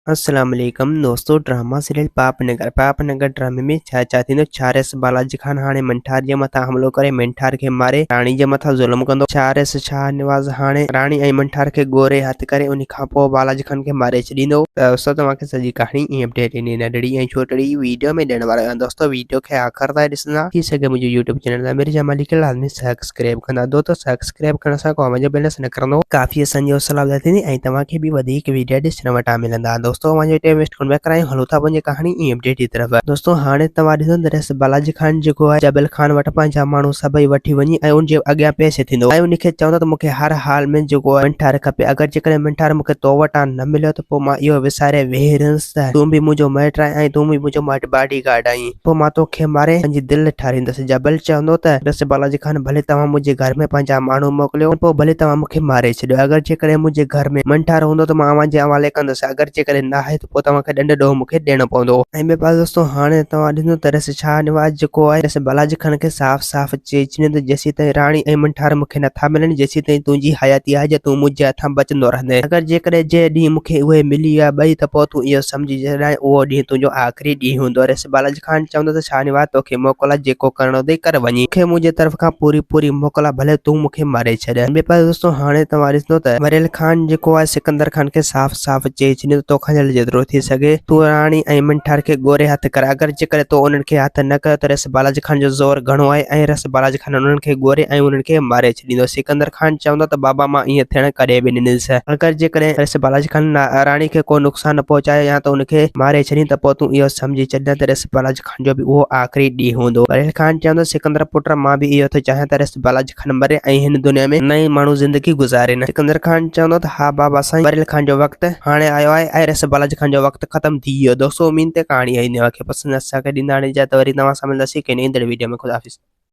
السلام عليڪم دوستو ڊراما سيريل پاپ نگر پاپ نگر ڊرامي ۾ ڇا ڇا ٿيندو ڇا ريس بالاجي خان هاڻي منٺار جي مٿان حملو ڪري منٺار کي ماري راڻي جي مٿان ظلم ڪندو ڇا ريس شاهنواز هاڻي راڻي ۽ منٺار کي گوري هٿ ڪري انهي کان پوء بالاجي خان کي ماري ڇڏيندو. ته دوستو توهان کي سڄي ڪهاڻي ۽ اپڊيٽ انهي ننڍڙي ۽ ڇوٽڙي ويڊيو ۾ ڏيڻ وارو آهيان دوستو ويڊيو کي آخر تائين ڏسندا ٿي سگهي منهنجو يوٽيوب چينل امير جمالي کي لازمي سبسڪرائب ڪندا دوستو سبسڪرائب ڪرڻ سان ڪو اوهان جو بيلنس نه ڪرندو ڪافي اسان جي حوصلا افزائي ٿيندي ۽ توهان کي به وڌيڪ ويڊيا ڏسڻ وٽان ملندا دوستو اوهان جو ٽائيم ويسٽ ڪونه پيا ڪرايون هلون ٿا پنهنجي ڪهاڻي ۽ اپڊيٽ جي طرف دوستو هاڻي توهان ڏسو ته رئيس بالاجي خان جيڪو آهي جبل خان وٽ پنهنجا ماڻهو سڀئي وٺي وڃي ۽ ان جي اڳيان پيش ٿيندو ۽ ان کي چوندو ته مون کي هر حال ۾ جيڪو آهي منٺار کپي اگر جيڪڏهن منٺار مون کي تو وٽان نه مليو ته پوء مان اهو وساري ويهي رهندس ته تون به منهنجو مائٽ آهين ۽ تون به منهنجو مائٽ باڊي گارڊ آهين. پوء مان توکي ماري پنهنجي دل ٺاريندس. جبل چوندو ته، رس بالاجي خان ڀلي توهان منهنجي گهر ۾ پنهنجا ماڻهو موڪليو ۽ پوء ڀلي توهان مون کي ماري ڇڏيو. اگر جيڪڏهن منهنجي گهر ۾ منٺار هوندو ته مان اوهان جي حوالي ڪندس. اگر جيڪڏهن ناهي ته پوء توهان کي ڏنڊ ڏوهه مون کي ڏيڻو پوندو. ۽ ٻئي پاسي دوستو هاڻي توهان ڏسندو ته رس شاهنواز جيڪو آهي رس بالاجي خان کي صاف صاف چئي ڇڏيو ته جيسيتائين راڻي ۽ منٺار مون کي نٿا ملن جيسيتائين تنهنجي حياتي آهي جي تون منهنجي هٿان بچندو رهندين. اگر جيڪڏهن جنهن ڏينهن مون کي اهي ملي ويا ٻئي ته پوء تون اهو سمجهي ڇڏجانء اهو ڏينهن تنهنجو آخري ڏينهن هوندو. رس بالاجي خان چوندو ته شاهنواز توکي موڪل آ جيڪو ڪرڻو اٿئي ڪر وڃي. مون کي منهنجي طرف کان پوري پوري موڪل آ ڀلي تون مون کي ماري ڇڏ. ٻئي پاسي دوستو هاڻي توهان ڏسندو ته وريل خان جيڪو آهي سڪندر خان کي صاف صاف چئي ڇڏيو ته توکان جلد جيترو ٿي سگهي تون راڻي ۽ منٺار کي ڳوري هٿ ڪر اگر جيڪڏهن تو انهن کي هٿ نه ڪيو ته رس بالاجي خان جو زور گهڻو آهي ۽ رس بالاجي خان انهن کي ڳوري ۽ انهن کي ماري ڇڏيندو. سڪندر خان چوندو ته بابا مان ائين ٿيڻ ڪڏهن به نه ڏيندس. اگر جيڪڏهن رس بالاجي خان راڻي کي ڪو نقصان نه پهچايو يا ته ان کي ماري ڇڏين ته پوء تون اهو سمجهي ڇڏجان ته رس بالاجي خان جو به اهو آخري ڏينهن هوندو. وريل خان چوندو سڪندر پٽ مان به اهو ٿو چاهيان ته رس بالاجي خان مري ۽ هن دنيا ۾ نئين ماڻهو زندگي گذارين. سڪندر خان چوندو ته ها بابا سائين وريل خان جو وقت هاڻي آيو آهي ۽ رس بالاجي خان جو وقت ختم ٿي ويو. دوستو اميد ته ڪهاڻي اوهان کي پسند اسان کي ڏيندا هاڻي اجازت وري توهان سان ملنداسين ڪنهن ايندڙ ويڊيو ۾ خدا حافظ.